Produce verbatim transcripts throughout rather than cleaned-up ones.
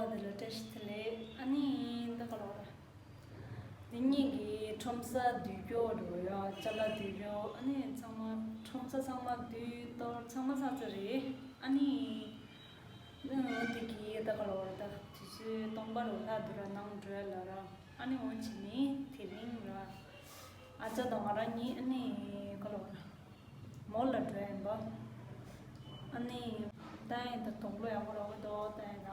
འདི་ལ་བཀྲ་ཤིས་བདེ་ལེགས། ཨ་ནི་ད་ག་ལོར། འདི་གཉིས་ཀྱི་ཁྲོམ་ས་དུས་སྐྱོ་འགྲོ་ཡ། ཅ་ལག་དུས་སྐྱོ། ཨ་ནི་ཚང་མ་ཁྲོམ་ས་ཚང་མ་དུས་གཏོར་ཚང་མ་ཚར་ཚར་རེད། ཨ་ནི་འོ་དེ་གི་ད་ག་ལོར་ད་དུས་ཚོད་སྟོང་པ་རུ་ལྷག་འདུག་ར། ནང་འགྲོ་ཡ་ལ་ར། ཨ་ནི་འོ་བྱས་ནི་དེ་རིང་ར། ཨ་ཅག་དང་ང་རང་གཉིས་ཨ་ནི་ག་ལོར་མོལ་ལ་འགྲོ་ཡ་ཡིན་པ། ཨ་ནི་ད་ཡིན་ད་དུག་ལོག་ཡག་པོ་རག་གི་འདུག་ད་ཡིན་ད།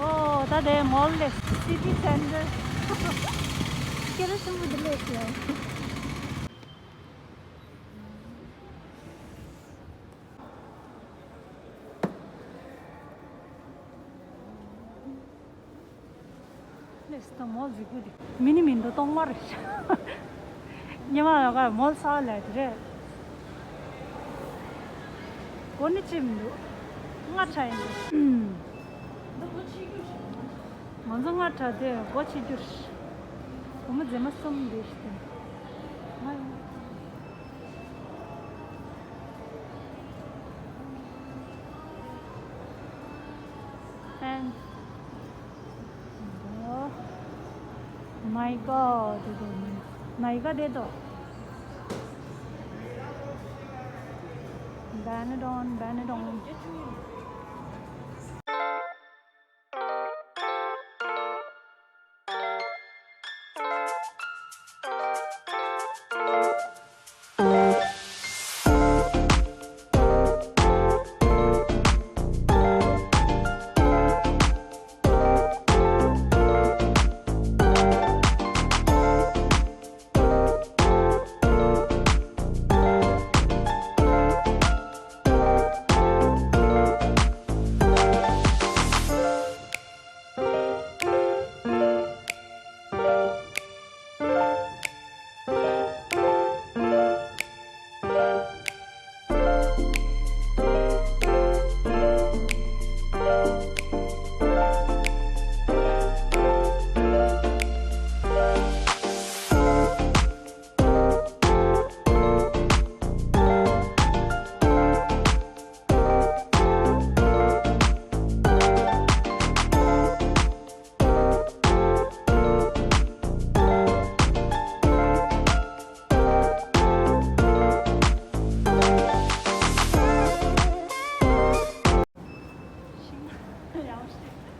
ཨོ། ད་དེ་མོལ་ལས་སི་ཊི་སེན་ཊར། སྐད་ཆེན་པོ་འདི་ལས་ཀྱི། ལས་ད་མོལ་གཟིགས་པོ་འདི། མི་ནི་མི་འདུག་སྟོང་པ་རེད། ཉི་མ་ཡོད་ག་མོལ་ས་ལ་དེ་རེད། སྒོ་ནི་ཕྱེ་མི་འདུག་སྔ་དྲགས་ཡིན་འདུག་ང་ཚོ་སྔ་དྲགས་དེ་སྒོ་ཕྱེ་རྒྱུ་རེད། སྒོར་མོ་རྫས་མ་གསུམ་འདི་ཞིག་དང་། ང་And oh my God, my God, they do. Ban it on, ban it on.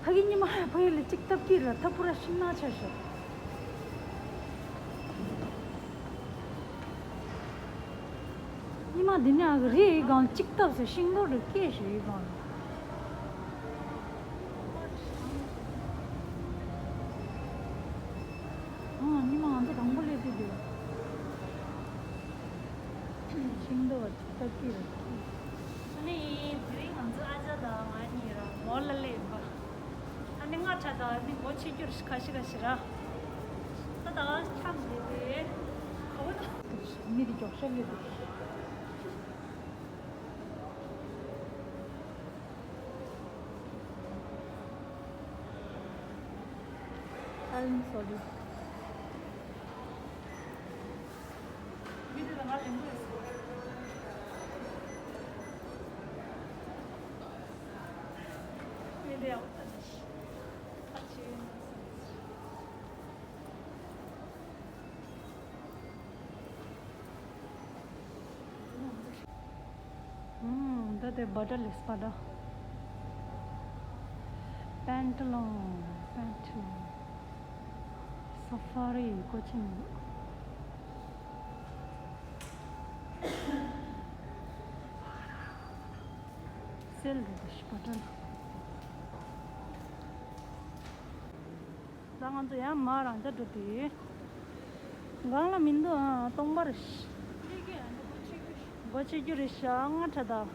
ཕ་གི་ཉི་མ་ཕ་གི་ལ་གཅིག་ཐབ་ཀྱི་ར་ཐབ་པུ་ར་ཤིང་ནག་ཆ་ཤོག་ཉི་མ་འདི་ནས་ཨ་གི་རི་ཡི་སྒང་གཅིག་ཐབ་ཟེར་ཤིང་ལོ་རི་སྐད་ཞིག་ཡི་སྒང་ཨ་ཉི་མ་ང་ཚོ་དང་པོ་སླེབས་དུས་དེ། ཤིང་སྡོང་བ་ཅིག་ལྟ་སྐྱིད་རེད། ཨ་ནི་དེ་རིང་ང་ཚོ་ཨ་ཅག་དང་ང་གཉིས་ར་མོལ་ལ་སླེབས་པ། ཨ་ནི་སྔ་དྲགས་དང་ཨ་ནི་སྒོ་ཕྱེ་རྒྱུ་རེད་ཁ་ཤས་ཁ་ཤས་ར། ད་ད་འཁྱམས་བསྡད་དེ། ག་བ་ད། མི་དེ་མགྱོགས་ཤོས་སླེབས་འདུག I'm sorry. ཨུམ། ད་དེ་བྷ་ཊ་ལེས་བྷ་ཊ། པན་ཊ་ལོན། པན་ཊ་ལོན། སཱ་ཕ་རི་གོ་ཆེན་འདུག་སེལ་འདུག་བྷ་ཊ་ལོན། ད་ང་ཚོ་ཡང་མར་རང་འཇགས་འགྲོ་དུས། སྒང་ལ་མི་འདུག་ཨ་སྟོང་པ་རེད། སྒོ་ཕྱེ་རྒྱུ་རེད་ཤག་སྔ་དྲགས་ད།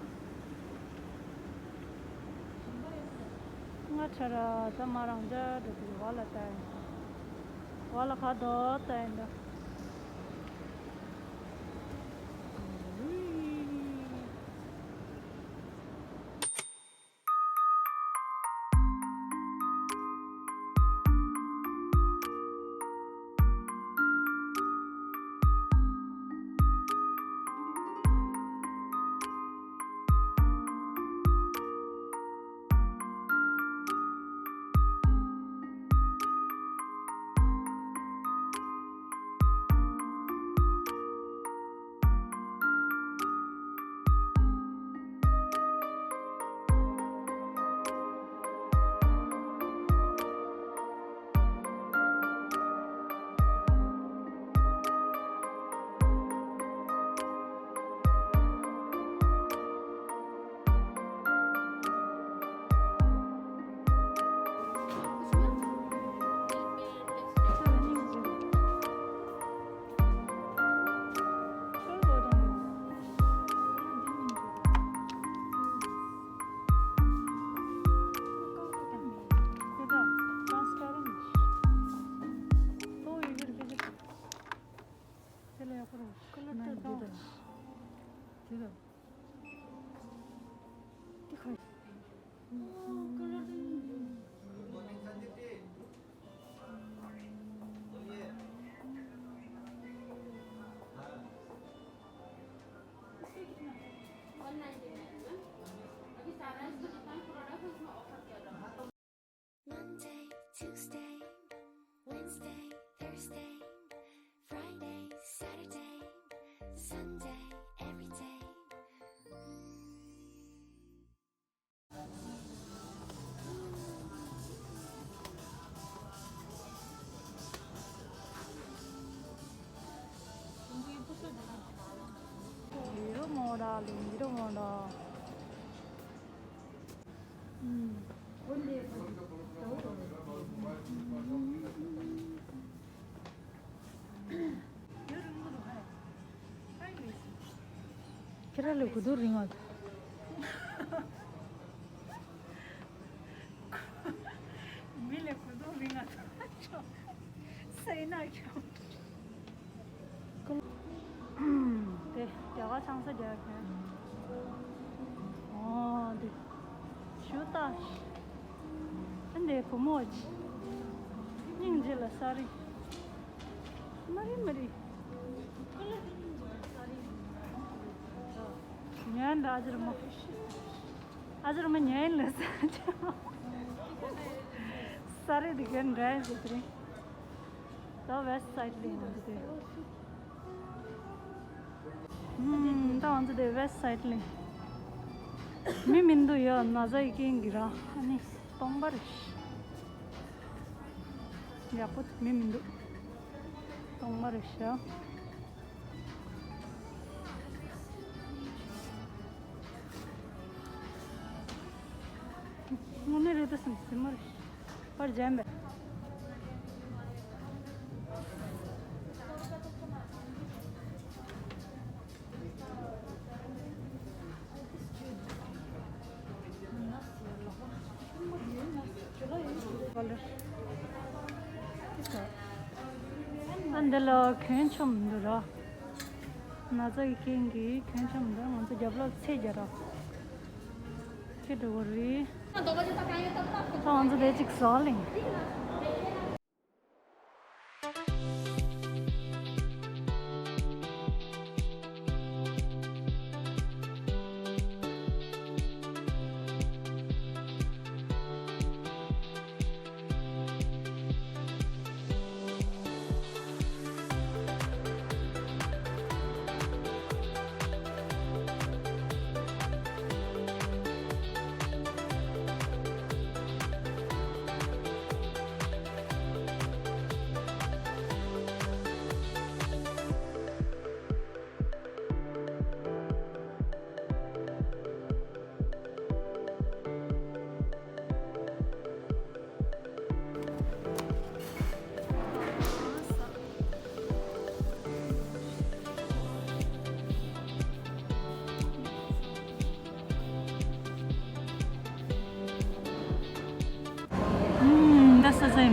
སྔ་ ཁྱེད་ར་ད་མ་རང་འཇགས་འགྲོ་དུས་བ་ལ་ལྟ་ཡིན། བ་ལ་ཁ་དོག་ལྟ་ཡིན་ད། Monday, Tuesday, Wednesday, Thursday, Friday, Saturday, Sunday, every day. ལི་རུ་མོ་ར་ལི་རུ་མོ་ར། ཁྱེད་རང་ལས་གོ་དུ་རིང་བ། མི་ལས་གོ་དུ་རིང་བ། སེ་ན་ཁྱོད། དེ་རྒྱ་གར་ཆང་ས་རྒྱག་མཁན། ཨོ་དེ་ཞུ་ད། ཨ་འདི་བུ་མོ་ཅི། སྙིང་རྗེ་ལ་ས་རི། མ་རི་མ་རི། ཉན་ད་ཨ་ཅེ་རི་མོ། ཨ་ཅེ་རི་མོ་ཉན་ལ་ས་ཅི། ས་རི་དེ་གན་འདྲ་ཡིན་ཟེར་དེ་རིང་། ད་West Side Lane འདི་དེ། ཨུམ། ད་ང་ཚོ་དེ་West Side Lane། མི་མི་འདུག་ཡ། ན་ཚ་ཡི་རྐྱེན་གྱིས་ར། ཨ་ནི་སྟོང་པ་རེད། ཡག་པོ་མི་མི་འདུག་སྟོང་པ་རེད་ཤག་དངོས་གནས་རེད་ད་སེམས་སེམས་མ་རེད། པར་འཇམ་པས། ཨ་འདི་ལ་གྱོན་ཆོམ་འདུག་ར། ན་ཚ་གི་རྐྱེན་གྱིས་གྱོན་ཆོམ་འདུག་ང་ཚོ་རྒྱབ་ལོགས་ཚེ་རྒྱ་ར། ཁྱེད་འགྲོ་གི་རེད། ད་ང་ཚོ་དེ་གཅིག་ཟ་ལེང་།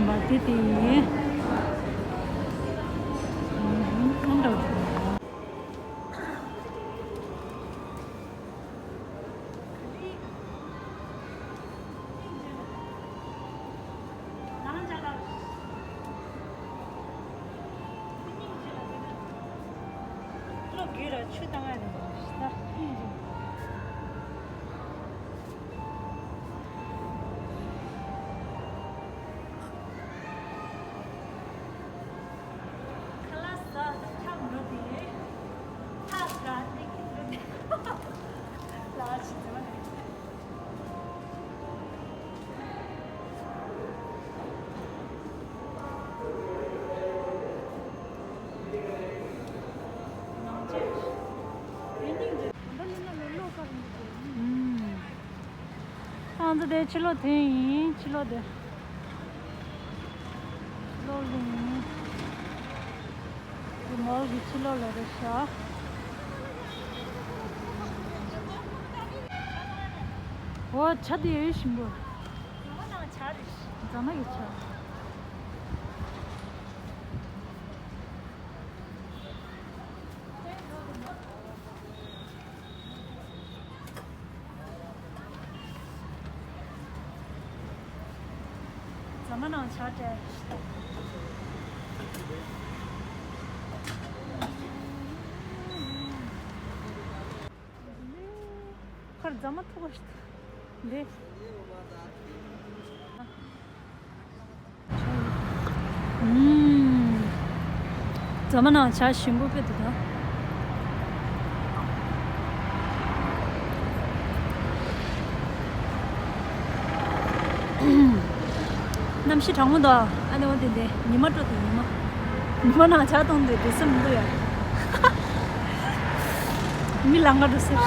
མ་དེ་དེ་ཡིན། ཨང་འདྲ། ཨང་། ད་ང་ཚོ་དེ་ཕྱི་ལོགས་ཐོན་ཡིན། ཕྱི་ལོགས་དེ། ཕྱི་ལོགས་ལ་ཡིན། དེ་མོལ་གྱི་ཕྱི་ལོགས་ལ་རེད་ཤག་འོ། ཇ་དེ་ཡོད་ཞིམ་པོ། རྫ་མ་གི་ཇ། རྫ་མ་ནང་ཇ་སྤྲད། ཁར་རྫ་མ་ཐུག་པ་ཞིག་འདི། ཨུམ། རྫ་མ་ནང་ཇ་ཞིམ་པོ་དཔེ་འདུག་ད། གནམ་གཤིས་གྲང་མོ་འདུག་ཨ་ནི་འོ་དེ་འདི་ཉི་མ་སྤྲོ་འདུག་ཉི་མ། ཉི་མ་ནང་ཇ་འཐུང་དུས་བདེ་སེམས་མི་འདུག་ཡ། མི་ལང་ཀ་འགྲོ་ཟེར།